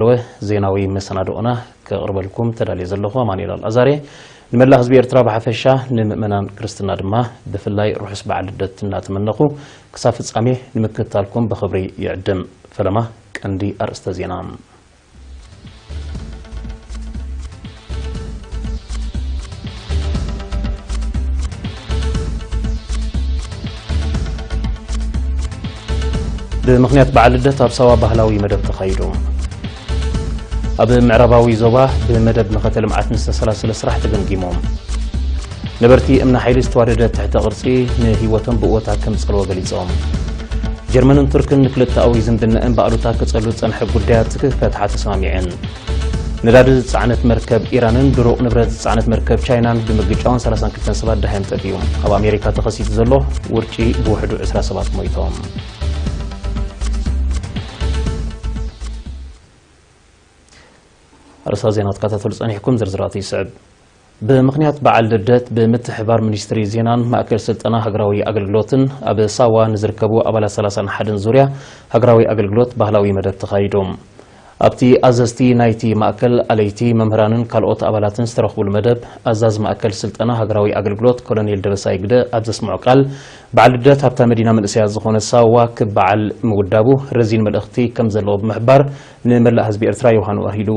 ለወ ዜናዊ መሰናድኦና ከቕርበልኩም ተዳልየ ዘለኹ ኣማኑኤል ኣልኣዛሬ። ንመላእ ህዝቢ ኤርትራ ብሓፈሻ፣ ንምእመናን ክርስትና ድማ ብፍላይ ርሑስ በዓል ልደት እናተመነኹ፣ ክሳብ ፍጻሜ ንምክትታልኩም ብኽብሪ ይዕድም። ፈለማ ቀንዲ ኣርእስተ ዜና። ብምኽንያት በዓል ልደት ኣብ ሳዋ ባህላዊ መደብ ተኻይዱ። ኣብ ምዕራባዊ ዞባ ብመደብ መኸተ ልምዓት ንዝተሰላሰለ ስራሕ ተገምጊሙ። ነበርቲ እምኒ ሓይሊ ዝተዋደደ ትሕተ ቅርጺ ንህይወቶም ብእወታ ከም ዝጸልዎ ገሊጾም። ጀርመንን ቱርክን ንክልተኣዊ ዝምድናኣን ብኣሉታ ክጸሉ ዝጸንሐ ጉዳያት ክፈትሓ ተስማሚዐን። ነዳዲ ዝጸዓነት መርከብ ኢራንን ድሩቕ ንብረት ዝጸዓነት መርከብ ቻይናን ብምግጫውን ሰላሳን ክልተን ሰባት ደሃዮም ጠፊኡ። ኣብ ኣሜሪካ ተኸሲቱ ዘሎ ውርጪ ብውሕዱ ዕስራ ሰባት ሞይቶም። ኣርእስታት ዜና ትከታተሉ ጸኒሕኩም፣ ዝርዝራቱ ይስዕብ። ብምኽንያት በዓል ልደት፣ ብምትሕብባር ሚኒስትሪ ዜናን ማእከል ስልጠና ሃገራዊ ኣገልግሎትን፣ ኣብ ሳዋ ንዝርከቡ ኣባላት ሰላሳን ሓደን ዙርያ ሃገራዊ ኣገልግሎት ባህላዊ መደብ ተኻይዱ። ኣብቲ ኣዘዝቲ ናይቲ ማእከል፣ ኣለይቲ፣ መምህራንን ካልኦት ኣባላትን ዝተረኽቡሉ መደብ፣ ኣዛዚ ማእከል ስልጠና ሃገራዊ ኣገልግሎት ኮሎኔል ደበሳይ ግደ ኣብ ዘስምዖ ቃል፣ በዓል ልደት ኣብታ መዲና መንእሰያት ዝኾነት ሳዋ ክበዓል ምውዳቡ ረዚን መልእኽቲ ከም ዘለዎ ብምሕባር፣ ንመላእ ህዝቢ ኤርትራ ዮሃኑ ኣሂዱ።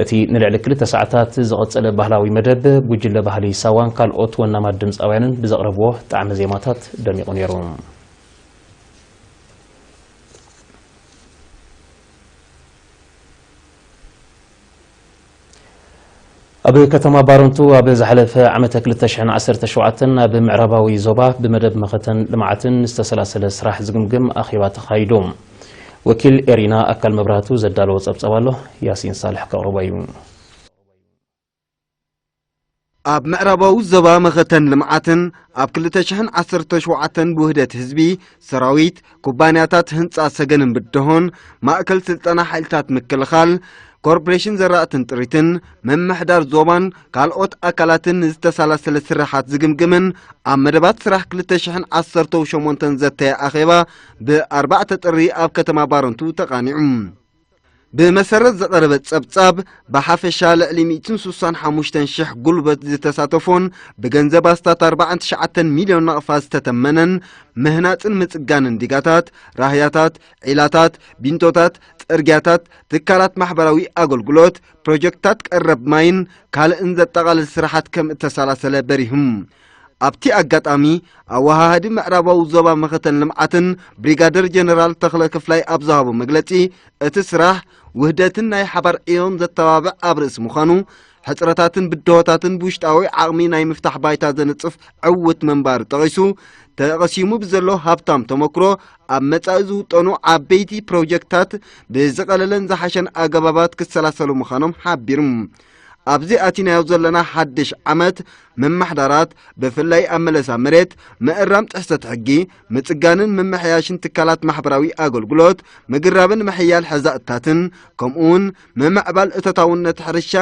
እቲ ንልዕሊ ክልተ ሰዓታት ዝቐጸለ ባህላዊ መደብ፣ ጉጅለ ባህሊ ሳዋን ካልኦት ወናማት ድምጻውያንን ብዘቕረብዎ ጣዕመ ዜማታት ደሚቑ ነይሩ። ኣብ ከተማ ባረንቱ ኣብ ዝሓለፈ ዓመተ ክልተ ሽሕን ዓሰርተ ሸውዓተን ኣብ ምዕራባዊ ዞባ ብመደብ መኸተን ልምዓትን ዝተሰላሰለ ስራሕ ዝግምግም ኣኼባ ተኻይዱ። ወኪል ኤሪና ኣካል መብራህቱ ዘዳለዎ ጸብጸብ ኣሎ፣ ያሲን ሳልሕ ከቕርቦ እዩ። ኣብ ምዕራባዊ ዞባ መኸተን ልምዓትን ኣብ ክልተ ሽሕን ዓሰርተ ሸውዓተን ብውህደት ህዝቢ፣ ሰራዊት፣ ኩባንያታት ህንጻ ሰገንን ብድሆን፣ ማእከል ስልጠና ሓይልታት ምክልኻል፣ ኮርፖሬሽን ዘራእትን ጥሪትን፣ ምምሕዳር ዞባን ካልኦት ኣካላትን ንዝተሳላሰለ ስራሓት ዝግምግምን ኣብ መደባት ስራሕ ክልተ ሽሕን ዓሰርተ ሸሞንተን ዘተየ ኣኼባ ብኣርባዕተ ጥሪ ኣብ ከተማ ባረንቱ ተቓኒዑ። ብመሰረት ዝቐረበ ጸብጻብ፣ ብሓፈሻ ልዕሊ ሚእትን ስሳን ሓሙሽተን ሽሕ ጉልበት ዝተሳተፎን ብገንዘብ ኣስታት ኣርባዓን ትሽዓተን ሚልዮን ናቕፋ ዝተተመነን ምህናጽን ምጽጋንን ዲጋታት፣ ራህያታት፣ ዒላታት፣ ቢንቶታት፣ ጽርግያታት፣ ትካላት ማሕበራዊ ኣገልግሎት፣ ፕሮጀክትታት ቀረብ ማይን ካልእን ዘጠቓልል ስራሓት ከም እተሳላሰለ በሪሁም። ኣብቲ ኣጋጣሚ፣ ኣወሃሃዲ ምዕራባዊ ዞባ መኸተን ልምዓትን ብሪጋደር ጀነራል ተኽለ ክፍላይ ኣብ ዝሃቦ መግለጺ፣ እቲ ስራሕ ውህደትን ናይ ሓባር ዕዮን ዘተባብዕ ኣብ ርእሲ ምዃኑ፣ ሕጽረታትን ብድሆታትን ብውሽጣዊ ዓቕሚ ናይ ምፍታሕ ባይታ ዘንጽፍ ዕዉት ምንባሩ ጠቒሱ፣ ተቐሲሙ ብዘሎ ሃብታም ተመክሮ፣ ኣብ መጻኢ ዝውጠኑ ዓበይቲ ፕሮጀክታት ብዝቐለለን ዝሓሸን ኣገባባት ክሰላሰሉ ምዃኖም ሓቢሩ። ኣብዚ ኣቲናዮ ዘለና ሓድሽ ዓመት፣ ምምሕዳራት፣ ብፍላይ ኣብ መለሳ መሬት፣ ምእራም ጥሕሰት ሕጊ፣ ምጽጋንን ምምሕያሽን ትካላት ማሕበራዊ ኣገልግሎት፣ ምግራብን ምሕያል ሕዛእታትን፣ ከምኡውን ምምዕባል እቶታውነት ሕርሻ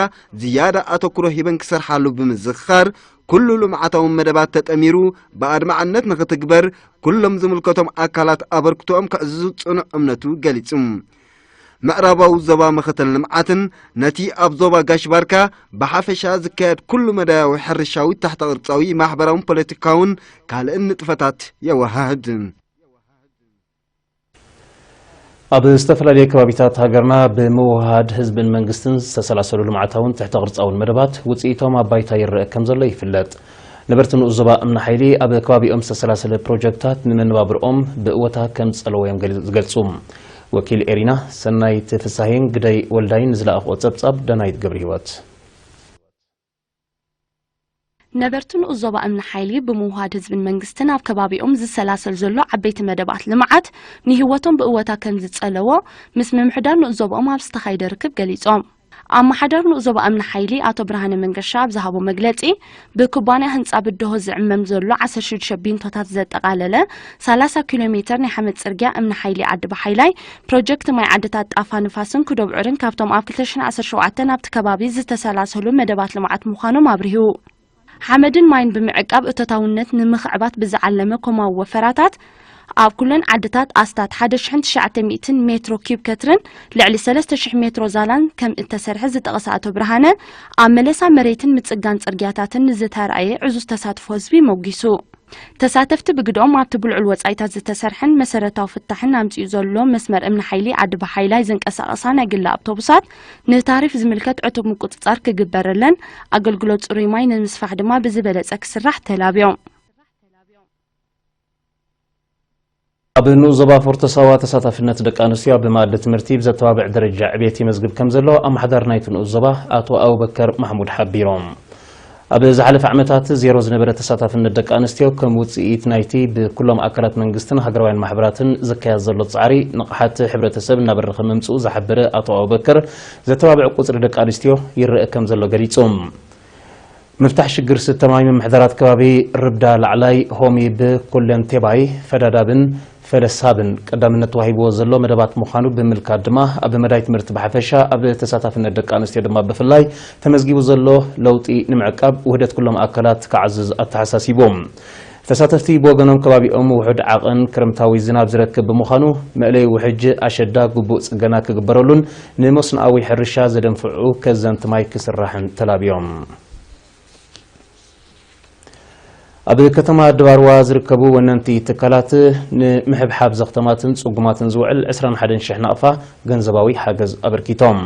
ዝያዳ ኣተኩሮ ሂበን ክሰርሓሉ ብምዝኽኻር፣ ኩሉ ልምዓታዊ መደባት ተጠሚሩ ብኣድማዕነት ንኽትግበር ኩሎም ዝምልከቶም ኣካላት ኣበርክቶኦም ከዕዝዙ ጽኑዕ እምነቱ ገሊጹ። ምዕራባዊ ዞባ መኸተን ልምዓትን ነቲ ኣብ ዞባ ጋሽ ባርካ ብሓፈሻ ዝካየድ ኩሉ መዳያዊ ሕርሻዊ፣ ታሕተ ቅርጻዊ፣ ማሕበራውን ፖለቲካውን ካልእን ንጥፈታት የወሃህድ። ኣብ ዝተፈላለዩ ከባቢታት ሃገርና ብምውሃድ ህዝብን መንግስትን ዝተሰላሰሉ ልምዓታውን ትሕተ ቅርጻውን መደባት ውጽኢቶም ኣብ ባይታ ይረአ ከም ዘሎ ይፍለጥ። ነበርቲ ንኡስ ዞባ እምኒ ሓይሊ ኣብ ከባቢኦም ዝተሰላሰለ ፕሮጀክታት ንመነባብርኦም ብእወታ ከም ዝጸለዎ እዮም ገሊ-፣ ዝገልጹ። ወኪል ኤሪና ሰናይት ፍሳሄን ግደይ ወልዳይን ንዝለኣኽዎ ጸብጻብ ዳናይት ገብረ ህይወት። ነበርቲ ንኡስ ዞባ እምኒ ሓይሊ ብምውሃድ ህዝብን መንግስትን ኣብ ከባቢኦም ዝሰላሰል ዘሎ ዓበይቲ መደባት ልምዓት ንህይወቶም ብእወታ ከም ዝጸለዎ ምስ ምምሕዳር ንኡስ ዞባኦም ኣብ ዝተኻየደ ርክብ ገሊጾም። ኣመሓዳሪ ንኡስ ዞባ እምኒ ሓይሊ ኣቶ ብርሃነ መንገሻ ኣብ ዝሃቦ መግለጺ፣ ብኩባንያ ህንጻ ብድሆ ዝዕመም ዘሎ ዓሰርተ ሽዱሽተ ቢንቶታት ዘጠቓለለ ሰላሳ ኪሎ ሜተር ናይ ሓመድ ጽርግያ እምኒ ሓይሊ ዓዲ ባሓይላይ፣ ፕሮጀክት ማይ ዓድታት ጣፋ ንፋስን ኩዶብ ዑርን ካብቶም ኣብ ክልተ ሽሕን ዓሰርተ ሸውዓተን ኣብቲ ከባቢ ዝተሰላሰሉ መደባት ልምዓት ምዃኖም ኣብሪሁ። ሓመድን ማይን ብምዕቃብ እቶታውነት ንምኽዕባት ብዝዓለመ ኮማዊ ወፈራታት ኣብ ኩለን ዓድታት ኣስታት ሓደ ሽሕን ትሽዓተ ሚእትን ሜትሮ ኪብ ከትርን ልዕሊ ሰለስተ ሽሕ ሜትሮ ዛላን ከም እተሰርሐ ዝጠቐሰ ኣቶ ብርሃነ፣ ኣብ መለሳ መሬትን ምጽጋን ጽርግያታትን ንዝተራእየ ዕዙዝ ተሳትፎ ህዝቢ ሞጊሱ። ተሳተፍቲ ብግድኦም ኣብቲ ብልዑል ወጻኢታት ዝተሰርሐን መሰረታዊ ፍታሕን ኣምጺኡ ዘሎ መስመር እምኒ ሓይሊ ዓዲ ባሓይላይ ዝንቀሳቐሳ ናይ ግሊ ኣውቶቡሳት ንታሪፍ ዝምልከት ዕቱብ ምቁጽጻር ክግበረለን ኣገልግሎት ጽሩይ ማይ ንምስፋሕ ድማ ብዝበለጸ ክስራሕ ተላብዮም። ኣብ ንኡስ ዞባ ፎርቶ ሳዋ ተሳታፍነት ደቂ ኣንስትዮ ኣብ መኣዲ ትምህርቲ ብዘተባብዕ ደረጃ ዕብየት ይመዝግብ ከም ዘሎ ኣመሓዳሪ ናይቲ ንኡስ ዞባ ኣቶ ኣቡበከር ማሕሙድ ሓቢሮም። ኣብ ዝሓለፈ ዓመታት ዜሮ ዝነበረ ተሳታፍነት ደቂ ኣንስትዮ ከም ውፅኢት ናይቲ ብኩሎም ኣካላት መንግስትን ሃገራውያን ማሕበራትን ዝካየድ ዘሎ ፃዕሪ ንቕሓት ሕብረተሰብ እናበረኸ ምምፅኡ ዝሓበረ ኣቶ ኣቡበከር፣ ዘተባብዕ ቁፅሪ ደቂ ኣንስትዮ ይረአ ከም ዘሎ ገሊፁ። ምፍታሕ ሽግር ስተ ማይ ምምሕዳራት ከባቢ ርብዳ ላዕላይ ሆሚ ብኩለን ቴባይ ፈዳዳብን ፈለሳብን ቀዳምነት ተዋሂብዎ ዘሎ መደባት ምዃኑ ብምልካት ድማ ኣብ መዳይ ትምህርቲ ብሓፈሻ ኣብ ተሳታፍነት ደቂ ኣንስትዮ ድማ ብፍላይ ተመዝጊቡ ዘሎ ለውጢ ንምዕቃብ ውህደት ኩሎም ኣካላት ክዓዝዝ ኣተሓሳሲቡ። ተሳተፍቲ ብወገኖም ከባቢኦም ውሑድ ዓቐን ክረምታዊ ዝናብ ዝረክብ ብምዃኑ መእለይ ውሕጅ ኣሸዳ ግቡእ ጽገና ክግበረሉን ንመስኖኣዊ ሕርሻ ዘደንፍዑ ከዘንቲ ማይ ክስራሕን ተላብዮም። ኣብ ከተማ ድባርዋ ዝርከቡ ወነንቲ ትካላት ንምሕብሓብ ዘኽተማትን ጽጉማትን ዝውዕል ዕስራን ሓደን ሽሕ ናቕፋ ገንዘባዊ ሓገዝ ኣበርኪቶም።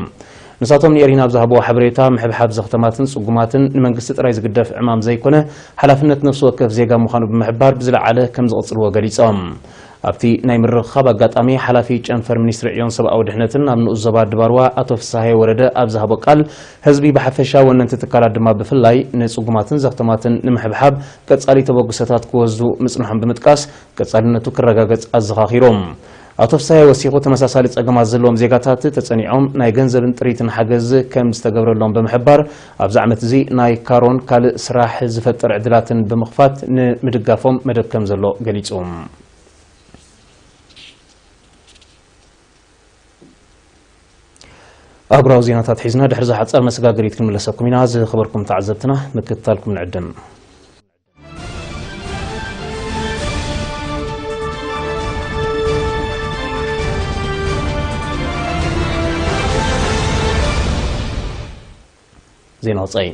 ንሳቶም ንኤሪና ኣብ ዝሃብዎ ሓበሬታ፣ ምሕብሓብ ዘኽተማትን ጽጉማትን ንመንግስቲ ጥራይ ዝግደፍ ዕማም ዘይኮነ፣ ሓላፍነት ነፍሲ ወከፍ ዜጋ ምዃኑ ብምሕባር፣ ብዝለዓለ ከም ዝቕጽልዎ ገሊጾም። ኣብቲ ናይ ምርኽኻብ ኣጋጣሚ፣ ሓላፊ ጨንፈር ሚኒስትሪ ዕዮን ሰብኣዊ ድሕነትን ኣብ ንኡስ ዞባ ድባርዋ ኣቶ ፍስሃየ ወረደ ኣብ ዝሃቦ ቃል፣ ህዝቢ ብሓፈሻ፣ ወነንቲ ትካላት ድማ ብፍላይ፣ ንጽጉማትን ዘኽተማትን ንምሕብሓብ ቀጻሊ ተበግሶታት ክወስዱ ምጽንሖም ብምጥቃስ፣ ቀጻልነቱ ክረጋገጽ ኣዘኻኺሩ። ኣቶ ፍስሃየ ወሲኹ፣ ተመሳሳሊ ጸገማት ዘለዎም ዜጋታት ተጸኒዖም ናይ ገንዘብን ጥሪትን ሓገዝ ከም ዝተገብረሎም ብምሕባር፣ ኣብዚ ዓመት እዚ ናይ ካሮን ካልእ ስራሕ ዝፈጥር ዕድላትን ብምኽፋት ንምድጋፎም መደብ ከም ዘሎ ገሊጹ። ኣህጉራዊ ዜናታት ሒዝና ድሕሪ ዝሓጸር መሰጋገሪት ክንምለሰኩም ኢና። ዝኸበርኩም ተዓዘብትና፣ ምክትታልኩም ንዕድም። ዜና ወጻኢ።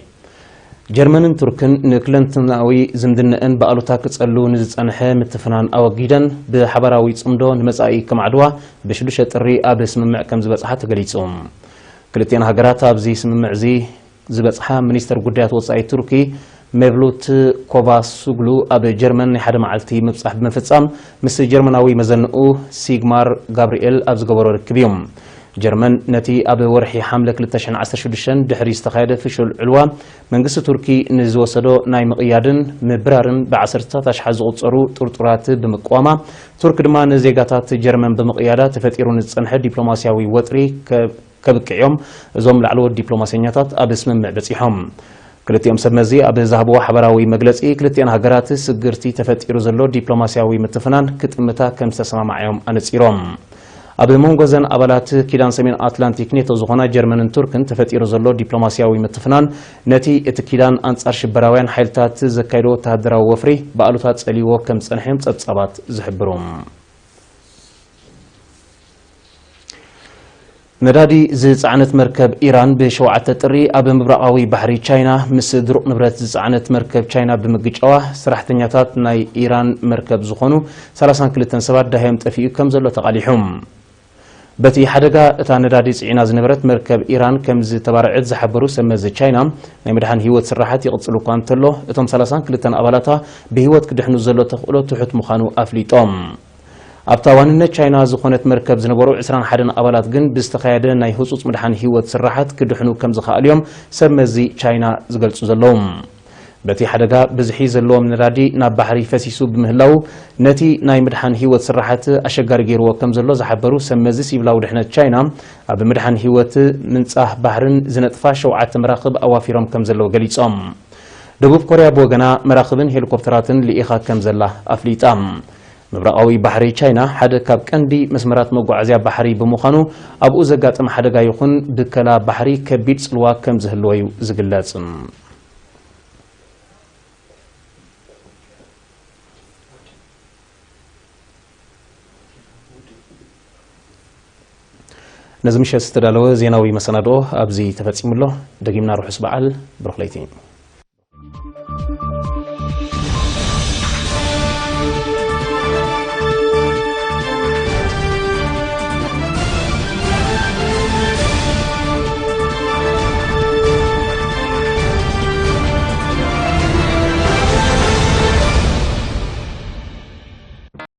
ጀርመንን ቱርክን ንክለንትናዊ ዝምድነአን ብኣሉታ ክጸሉ ንዝጸንሐ ምትፍናን ኣወጊደን ብሓባራዊ ጽምዶ ንመጻኢ ከማዕድዋ ብሽዱሽተ ጥሪ ኣብ ስምምዕ ከም ዝበጽሓ ተገሊጹ። ክልቲኣን ሃገራት ኣብዚ ስምምዕ እዚ ዝበጽሓ ሚኒስተር ጉዳያት ወጻኢ ቱርኪ ሜቭሉት ኮቫሱግሉ ኣብ ጀርመን ናይ ሓደ መዓልቲ ምብጻሕ ብምፍጻም ምስ ጀርመናዊ መዘንኡ ሲግማር ጋብርኤል ኣብ ዝገበሮ ርክብ እዩ። ጀርመን ነቲ ኣብ ወርሒ ሓምለ ክልተ ሽሕን ዓሰርተ ሽዱሽተን ድሕሪ ዝተኻየደ ፍሹል ዕልዋ መንግስቲ ቱርኪ ንዝወሰዶ ናይ ምቕያድን ምብራርን ብዓሰርተታት ኣሽሓት ዝቑጸሩ ጥርጡራት ብምቅዋማ፣ ቱርክ ድማ ንዜጋታት ጀርመን ብምቕያዳ ተፈጢሩ ንዝጸንሐ ዲፕሎማስያዊ ወጥሪ ከ-፣ ከብቅዕዮም እዞም ላዕለዎት ዲፕሎማሰኛታት ኣብ ስምምዕ በጺሖም። ክልቲኦም ሰብ መዚ ኣብ ዝሃብዎ ሓበራዊ መግለጺ፣ ክልቲኣን ሃገራት ስግርቲ ተፈጢሩ ዘሎ ዲፕሎማስያዊ ምትፍናን ክጥምታ ከም ዝተሰማማዓዮም ኣነጺሮም። ኣብ መንጎ ዘን ኣባላት ኪዳን ሰሜን ኣትላንቲክ ኔቶ ዝኾና ጀርመንን ቱርክን ተፈጢሩ ዘሎ ዲፕሎማስያዊ ምትፍናን፣ ነቲ እቲ ኪዳን ኣንጻር ሽበራውያን ሓይልታት ዘካየዶ ወተሃደራዊ ወፍሪ ብኣሉታ ጸልይዎ ከም ዝጸንሐ እዮም ጸብጻባት ዝሕብሩ። ነዳዲ ዝጸዓነት መርከብ ኢራን ብሸውዓተ ጥሪ ኣብ ምብራቓዊ ባሕሪ ቻይና ምስ ድሩቕ ንብረት ዝጸዓነት መርከብ ቻይና ብምግጫዋ፣ ሰራሕተኛታት ናይ ኢራን መርከብ ዝኾኑ ሰላሳን ክልተን ሰባት ደሃዮም ጠፊኡ ከም ዘሎ ተቓሊሑ። በቲ ሓደጋ፣ እታ ነዳዲ ጽዒና ዝነበረት መርከብ ኢራን ከም ዝተባረዐት ዝሓበሩ ሰብ መዚ ቻይና፣ ናይ ምድሓን ህይወት ስራሓት ይቕጽል እኳ እንተሎ፣ እቶም ሰላሳን ክልተን ኣባላታ ብህይወት ክድሕኑ ዘሎ ተኽእሎ ትሑት ምዃኑ ኣፍሊጦም። ኣብታ ዋንነት ቻይና ዝኾነት መርከብ ዝነበሩ ዕስራን ሓደን ኣባላት ግን ብዝተኻየደ ናይ ህጹጽ ምድሓን ህይወት ስራሓት ክድሕኑ ከም ዝኸኣሉ እዮም ሰብ መዚ ቻይና ዝገልጹ ዘለዉ። በቲ ሓደጋ ብዝሒ ዘለዎም ነዳዲ ናብ ባሕሪ ፈሲሱ ብምህላዉ ነቲ ናይ ምድሓን ህይወት ስራሓት ኣሸጋሪ ገይርዎ ከም ዘሎ ዝሓበሩ ሰብ መዚ ሲቪላዊ ድሕነት ቻይና፣ ኣብ ምድሓን ህይወት ምንጻህ ባሕርን ዝነጥፋ ሸውዓተ መራኽብ ኣዋፊሮም ከም ዘለዉ ገሊጾም። ደቡብ ኮርያ ብወገና መራኽብን ሄሊኮፕተራትን ልኢኻ ከም ዘላ ኣፍሊጣ። ምብራቓዊ ባሕሪ ቻይና ሓደ ካብ ቀንዲ መስመራት መጓዓዝያ ባሕሪ ብምዃኑ፣ ኣብኡ ዘጋጥም ሓደጋ ይኹን ብከላ ባሕሪ ከቢድ ጽልዋ ከም ዝህልዎ እዩ ዝግለጽ። ነዚ ምሸት ዝተዳለወ ዜናዊ መሰናድኦ ኣብዚ ተፈጺሙ ኣሎ። ደጊምና ርሑስ በዓል፣ ብሩኽ ለይቲ።